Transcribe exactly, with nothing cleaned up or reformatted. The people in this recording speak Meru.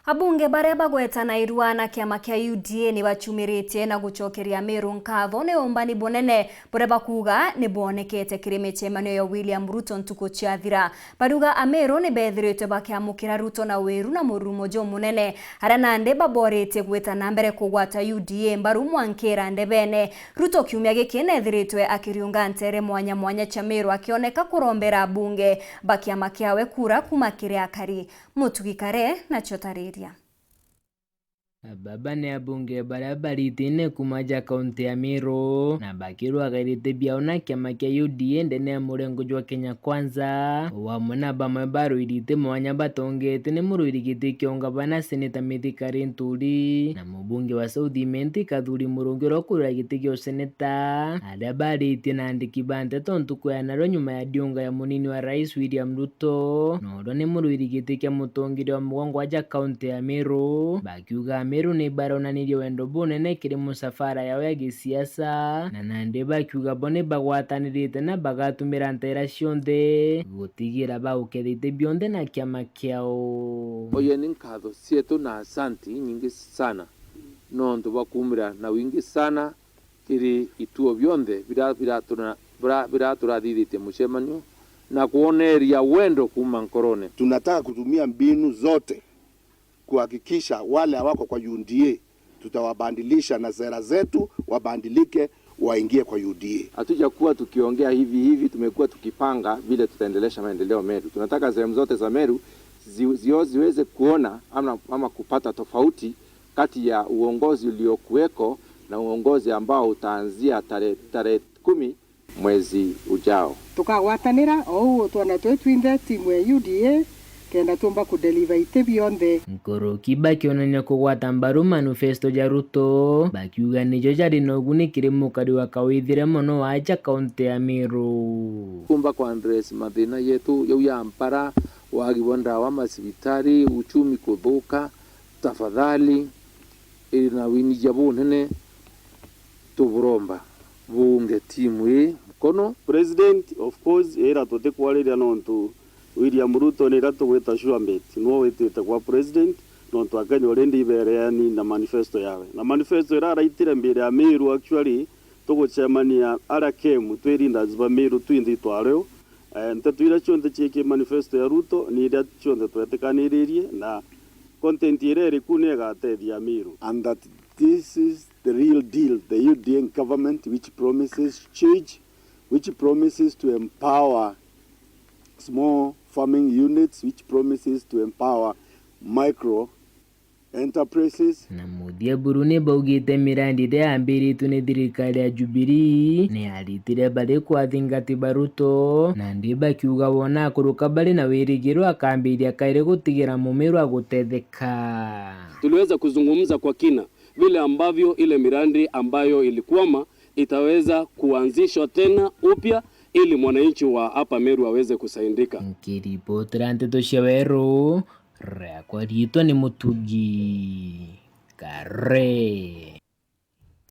Abunge baria bagwetanairua na kiama kia U D A ni bachumiritie na gucokeria Meru nkatho ni umbani bunene buria bakuuga ni bwonekete kiri micemanio ya William Ruto ntuku ciathira. Bariuga Ameru ni bethiritwe bakiamukira Ruto na wiru na mururumo jumunene, aria nandi baboritie gwita na mbere kugwata U D A mbaru mwankira ndebene. Ruto kiumia giki nethiritwe akiriunga ntere mwanya mwanya cia Meru akioneka kurombera abunge ba kiama kiawe kura kuuma kiri akari. Mutugi Kare nacio tariria. Baba ni abunge baria baritine kuuma ja kaunti ya Meru na bakirwaga iriti biao na kiama kia U D A ndene ya murengo jwa Kenya Kwanza, o amwe na bamwe barwirite mwanya batongete ni murwiri giti kia ungavana Seneta Mithika Linturi na mubunge wa South Imenti Kathuri Murungi uria ukurira giti kia useneta, aria baritie na andiki ba nteto ntuku ya narua nyuma ya ndiunga ya munini wa rais William Ruto na uria ni murwiri giti kia mutongeria wa mugongo wa ja kaunti ya Meru, bakiuga Ameru ni baronanirie wendo bunene kiri musafara yao ya gisiasa, na nandi bakiuga bo ni bagwatanirite na bagatumira nteera cionthe gutigira baukethite bionthe na kiama kiao. Oyeni nkatho cietu na asanti inyingi sana nontu bwa kuumira na wingi sana kiri ituo bionthe bira-, biratura-, bira-, biraturathithitie mucemanio na kwoneria wendo kuuma nkorone. Tunataka kutumia mbinu zote kuhakikisha wale hawako kwa U D A tutawabadilisha na sera zetu, wabadilike, waingie kwa U D A. Hatujakuwa tukiongea hivi hivi, tumekuwa tukipanga vile tutaendelesha maendeleo Meru. Tunataka sehemu zote za Meru zi-, zio-, ziweze kuona ama, ama kupata tofauti kati ya uongozi uliokuweko na uongozi ambao utaanzia tarehe, tarehe kumi mwezi ujao. Tukagwatanira o uu utwona twi twinthe timu ya U D A kenda tuumba kudeliver iti bionthe. Nkuruki bakionania kugwata mbaru manifesto ja Ruto, bakiuga nijo jari na uguni kiri mukari wa kawithire mono wa aja kaunti ya Meru. Kumba kwa address mathina yetu jau ya mpara, wagi bwa ndawa, macibitari, uchumi kuthuka, tafadhali, iri na winija bunene, tuburomba buunge timu ii mukono. President, of course, ira tutikwariria nontu William Ruto nira tugwita sure bet, nwe witite kwa president, nontu Akenya already ibereani na manifesto yawe. Na manifesto ira araitire mbere ya Meru, actually, tugucemania aria Kemu, twi leaders ba Meru twinthe itwariu. Eh, nteto iria cionthe ciiki manifesto ya Ruto ni iria cionthe twetikaniririe, na content iria iri ku ni igatethia Meru. And that this is the real deal, the U D A government which promises change, which promises to empower small farming units, which promises to empower micro enterprises. Na muthia buru ni baugite mirandi iria yambiritwe ni thirikari ya Jubilee ni yaritire bari kwa athingati ba Ruto, nandi bakiuga wona akuruka bari na wirigiro akambiria kairi gutigira Mumiru agutetheka. Tuliweza kuzungumza kwa kina vile ambavyo ile mirandi ambayo ilikwama itaweza kuanzishwa tena upya ili mwananchi wa hapa Meru aweze kusaidika. Nkiripotera nteto cia Weru, riakwa riitwa ni Mutugi Kare.